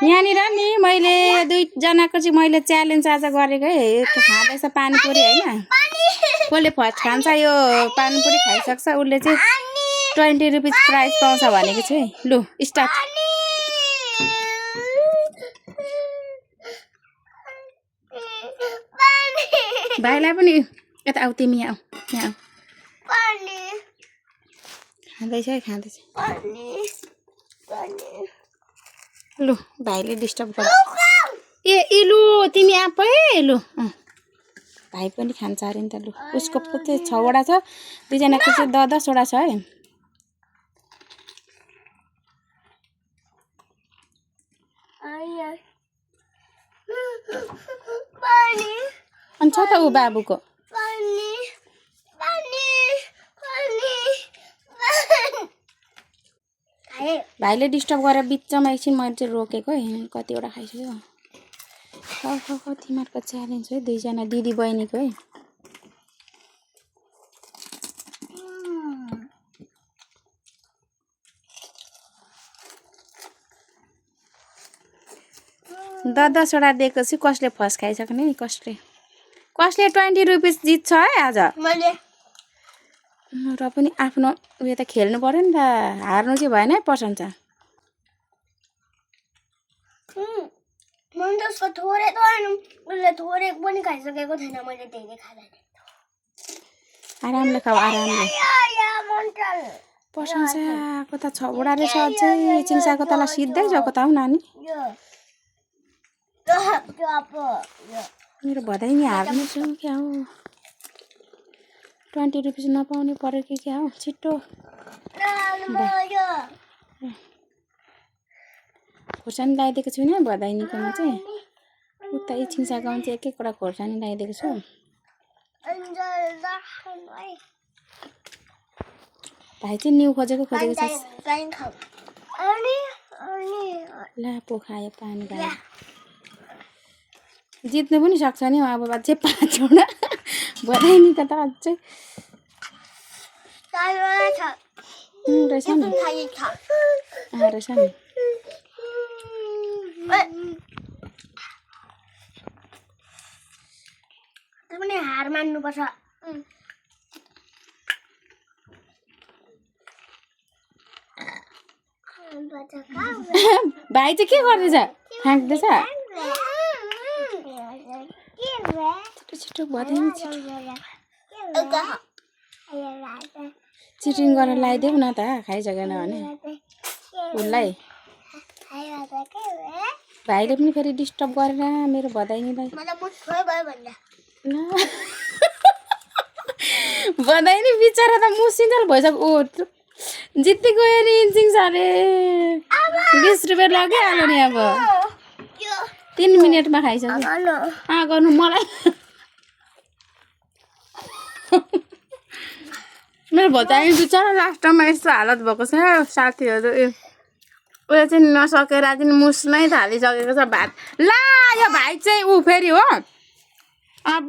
यहाँनिर नि मैले दुईजनाको चाहिँ मैले च्यालेन्ज आज गरेको है खाँदैछ पानीपुरी होइन कसले फर्स्ट खान्छ यो पानीपुरी खाइसक्छ उसले चाहिँ 20 रुपिस प्राइज पाउँछ भनेको छु है लु स्टार्ट भाइलाई पनि यता आऊ तिमी आऊ यहाँ खाँदैछ है खाँदैछ लु भाइले डिस्टर्ब गर्छ ए लु तिमी आफै लु भाइ पनि खान्छ अरे नि त लु उसको चाहिँ 6वटा छ दुईजनाको चाहिँ 10-10वटा छ है अनि छ त ऊ बाबुको भाइले डिस्टर्ब गरेर बिचमा एकछिन मैले चाहिँ रोकेको है कतिवटा खाइसक्यो खाऊ तिमीहरूको च्यालेन्ज है दुईजना दिदी बहिनीको है दसवटा दिएको छु कसले फर्स्ट खाइसक्ने कसले 20 रुपिस जित्छ है आज र पनि आफ्नो उयो त खेल्नु पर्यो नि त हार्नु चाहिँ भएन है प्रशंसा आरामले खाऊ आरामले प्रशंसाको त 6वटा रहेछ अझै चिङ्साको तल सिधै जको त हौ नानी मेरो भदाइ नि हार्नु छु क्या हो 20 रुपिस नपाउने पर्यो कि क्या हो छिट्टो खोर्सानी लगाइदिएको छुइनँ भदाइनीकोमा चाहिँ उता छिङ्साको चाहिँ एक-एकवटा खोर्सानी लगाइदिएको छु भाइ चाहिँ न्यु खोजेको छ ला पो खायो पानी खायो जित्नु पनि सक्छ नि अब अझै 5वटा भदाइनी त अझै रहेछ नि रहेछ नि हार मान्नुपर्छ भाइ चाहिँ के गर्दैछ फ्याँक्दैछ छिटो भदाइनी छिटो चिटिङ गरेर लगाइदेऊ न त खाइसकेन भने उसलाई भाइले पनि फेरि डिस्टर्ब गरेर मेरो भदाइनीलाई भदाइनी बिचरा त मुसिन्जेल भइसक्यो ओ जित्दै गयो नि चिङ्साले 20 रुपियाँ लगिहाल्यो नि अब 3 मिनेटमा खाइसक्यो गर्नु मलाई मेरो भदाइनी बिचरा लास्टमा यस्तो हालत भएको छ साथीहरू उयो चाहिँ नसकेर चाहिँ मुस्नै थालिसकेको छ भात ला यो भाइ चाहिँ ऊ फेरि हो अब